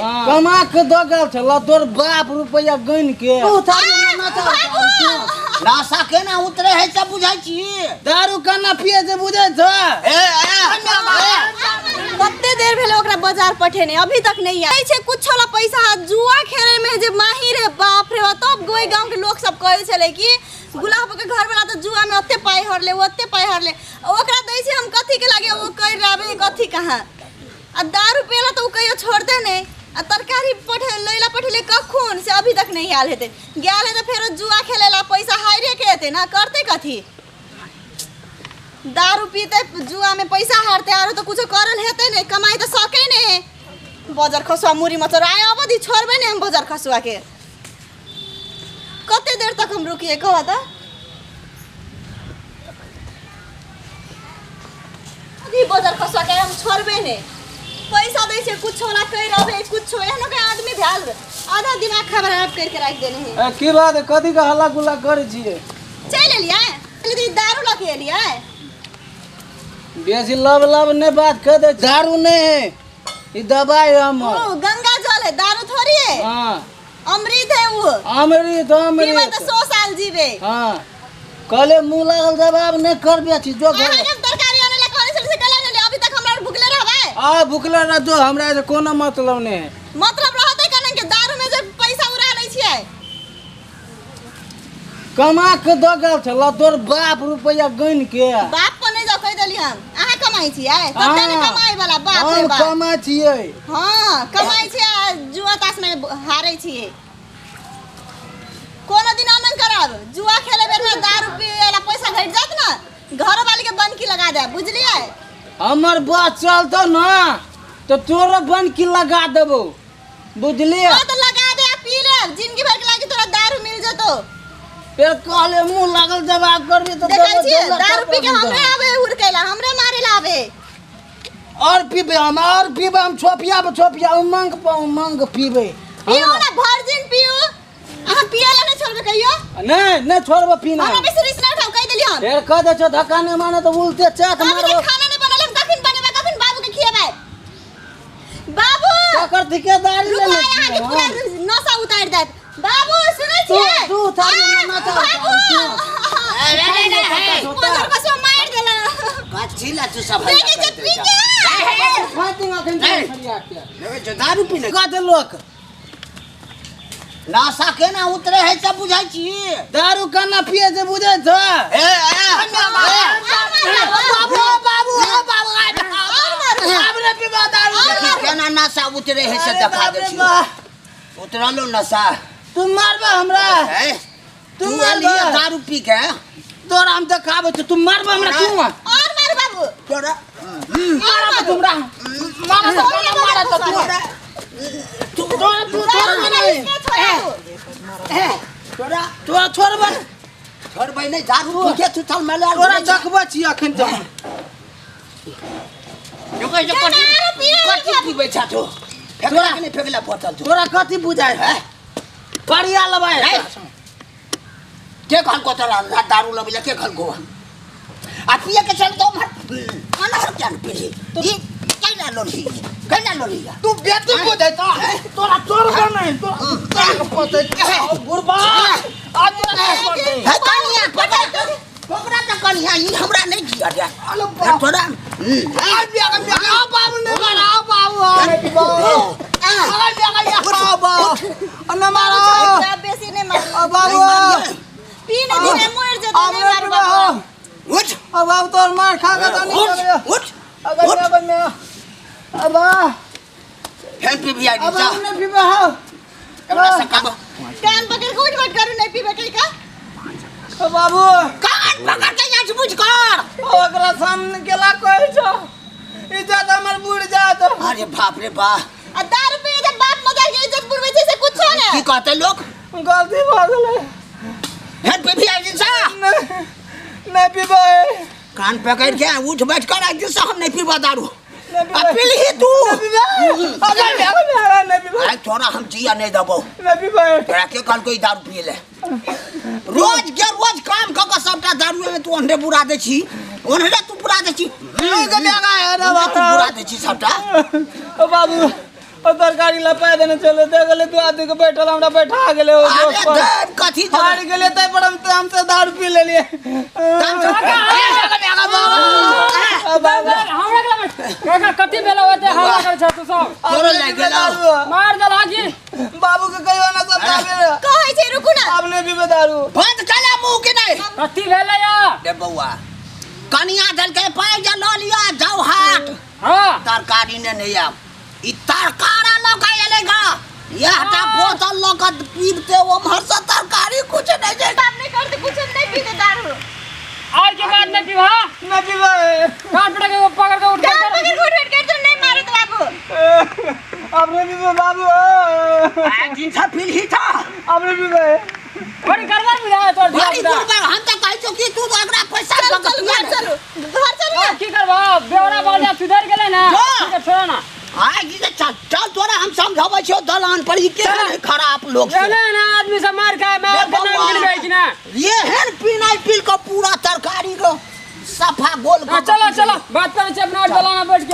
हाँ। कमा के दऽ गेल छल तोर बाप रुपैआ गिन के तू थारी में नचा नशा केना उतरे है सब बुझै छी दारू केना पिए से बुझै छ ए ए कते देर भेलै ओकरा बाजार पठेने अभी तक नहीं आयल छै कुछो ला पैसा जुआ खेले में जे माहिर है बाप रे बाप तब गोई गांव के लोग सब कहै छलै कि गुलाब के घर वाला तो जुआ में ओते पाई हरले ओते पाई हरले ओकरा दै छै हम कथी के लागे ओ कर राबे कथी कहाँ आ दारू पियला तो उ कहियो छोड़ते नहीं आ तरकारी पठे लैला पठेले कखुन से अभी तक नहीं आयल हेतै गेल हेतै फेरो जुआ खेलेला पैसा हारे के हेतै ना करतै कथी दारू पीते जुआ में पैसा हारते आरो तो कुछो करल हेतै नहीं कमाई तो सकै नहीं है बजर खसुआ मुरी मचर आए अवधि छोड़बै नहीं हम बजर खसुआ के कते देर तक हम रुकिए कह त अभी बजर खसुआ के हम छोड़बै नहीं पैसा दै छै कुछो ना कहि रहबे कुछो एहनो के आदमी भेल आधा दिमाग खराब करके राखि देने है ए, की बात है? कथी के हल्ला गुल्ला करै छियै चलि एलियै दीदी दारू लऽ के एलियै बेसी लब लब नहि बात कह दे दारू नहि है ई दवाई है हमर ओ गंगा जल है दारू थोड़ी है हाँ अमृत है वो अमृत पीबै अमृत तऽ 100 साल जीवे हाँ कहले मुँह लागल जवाब नहि करबे छी जो घर अहाँके हम तरकारी आनै लए कहने छली से कला ने अभी तक हमरा आर भुखले रहबै आ भुखले रह जो हमरा से कोनो मतलब नहि है मतलब रहतै कने के दारू में जे पैसा उड़ा लै छियै कमा के दऽ गेल छल तोर बाप रुपैआ गिन के बाप पर नहि जाउ कहि देली हम अहाँ कमाइ छियै कते ने हाँ। कमाइ वाला बाप रे हम बाप कमा छियै हाँ कमाइ छियै आ जुआ ताश में हारै छियै कोनो दिन आनंद करब जुआ खेले बेर में दारू पिए ला पैसा घटि जात ना घर वाली के बनकी लगा दे बुझलियै हमर बस चलतौ ना तो तोरो बनकी लगा देबो बुझलियै हाँ तो लगा दे आ पी ले जिंदगी भर के लागी तोरा दारू मिल जतो फेर कहले मुंह लागल जवाब करबी तो देखै देबो छियै देला दारू पी के थप्पड़ हमरे आवे हुड़कैला हमरे मारे ला आवे और पीबे हम और पीबे हम छोपिया पे छोपिया उमंग पे उमंग पीबे पियो ना भर दिन पियो अहाँ पिए ला नहीं छोड़बे कहियो नहीं नहीं छोड़बो पीना हमरा बेसी रिस नहीं उठाओ कहि देली हम फेर कह दे छो धक्का नहीं माने तो उल्टे चाक अभी मारबो तक खाना नहीं बनल हम कखन बनेबै कखन बाबू के खिएबै बाबू तकर ठिकेदारी रुको लेने अहाँ के छियै पूरा हम। नशा उतारि देत बाबू सुनै तू छियै तू थारी आ, नशा बाबू मजर कसो मारि देला कथी ला तू सब देखै छै पी के फातिंग अखन नहीं। सरिया के देखै छौ, दारू पी ले कह दे लोक नशा केना उतरे है सब बुझै छी दारू केना पिए से बुझै छ ए ए बाबू बाबू बाबू आब रे पीबा दारू देखी केना नशा उतरे है से अरे देखा बाप दै रे छी बाप। उतरलो नशा तू मारबा हमरा ए तू तू मारबा एलिए दारू पी के तोरा हम देखाबै छी तू मारबा हमरा क्यों और मार बाबू तोरा मारबा तुमरा मारा मारा तो तू तोरा तू दारू छोड़बा वाला नहीं इसमें छोड़ू तोरा तोरा छोड़बा छोड़बै नहि दारू पी के तू चल मेला तोरा देखबै छी अखन तऽ रुकै जो कथी कथी पीबै छा तू फेकला के नहि फेकला बोतल तू तोरा कथी बुझाइ है परिया लेबै है? के कहलको तोरा दारू लबै के कहलको आ पिए के चल तो उम्हर अनहर क्या पीली ई कैला लोली कैला लोली तू बेटी बुझै त तोरा छोड़बा नहीं तोरा तोरा पतै बुढ़बा आ तोरा पतै है कनिया पकड़ पकड़ा त कनिया ई हमरा नहीं जिया दे अरे बाप। तोरा आ बिया बिया आ बाबू नहीं मारा आ बाबू आ बिया बिया आ बाबू आ न मारा बेसी नहीं मारू आ बाबू पी नहीं दिने मर जेतै आ नहीं मारू बाबू उठ आ बाबू तोर मार खा के तो उठ नहीं उठ अगर अगर मैं अब फेन पीबी आई अब जा हमने पीबा हो एकरा से काम कान पकड़ के उठ बैठ करू नहीं पीबे कहीं का ओ बाबू कान पकड़ के जाच बुझ कर ओकरा सामने गेला कहै छो इज्जत हमर बुड़ जात अरे बाप रे बा आ दारू पी के बाप मजा के इज्जत बुड़बै छै से कुछो की ने कहते लोग गलती भऽ गेलै फेन पीबी आई जा नहीं नहीं पीबै कान पकड़ के उठ बैठ कर आज से हम नहीं पीबा दारू नहीं आ पीबै पीलही तू नहीं पीबै अगर अगर नहीं पीबै आज तोरा हम जिया नहीं देबो नहीं पीबै तोरा के कहलको ई दारू पिए ले रोज के रोज काम क के सबटा दारू में तू ओन्हरे बुरा दै छी ओन्हरे तू बुरा दै छी ओइ के बेगा है रे ओन्हरे तू बाबा बुरा दै छी सबटा ओ बाबू ओ तरकारी लपा देने चले दे गेलै दू आदमी के बैठल हमरा बैठा गेलै ओ अरे जोक पर देव कथी हार गेलै ताहि पर हम ताम से दारू पी लेलियै। हमरा के लबे काका, कथी भेलो ओते हल्ला करै छ तू सब? तोरो लागि गेलौ? मार देला की? बाबू के कहियो ना सब दारू। कहै छै रुकू ना। आब नहि पीबै दारू। बंद कले मुंह के नहीं। कथी भेलै या? रे बौआ, कनिया देलकै पाइ जे लऽ लिअ जाउ हाट। हां। तरकारी ने नहीं आब, ई तरकारा लऽ के एलै गा, इएह टा बोतल लऽ के पीबते ओम्हर से तरकारी कुछ नहीं छै। बात नहीं करते, कुछ नहीं पीते दारू। आज के बाद नहीं पीबा। नहि पीबै। कान पकड़ के पकड़ के उठ कान के पकड़ के उठ बैठ कर तो नहीं मारत बाबू। आब नहि पीबै बाबू। आइ दिन से पीलही था। आब नहि पीबै। बड़ी गड़बड़ बुझाय तोर धिया बड़ी पुता। गुड़बड़, हम तऽ कहै छियौ कि तू तऽ एकरा पैसा चल दऽ के चल पिया घर ने। चलू, घर चलू ना। की करबा, बेवड़ा बाल जा सुधर गेलै ना। जा। ठीक है, छोड़ो ना। आइ की चल चल, तोरा हम समझाबै छियौ दलान पर, ई केहन खराब लोक छै। एले ना आदमी सब मार खाए मैं बे के नाम बौआ। गिनबै छी ना। एहन पीनाइ पील कऽ पूरा तरकारी के सफा गोल चलो चलो, बात करै छी अपना दलान में बैठ के।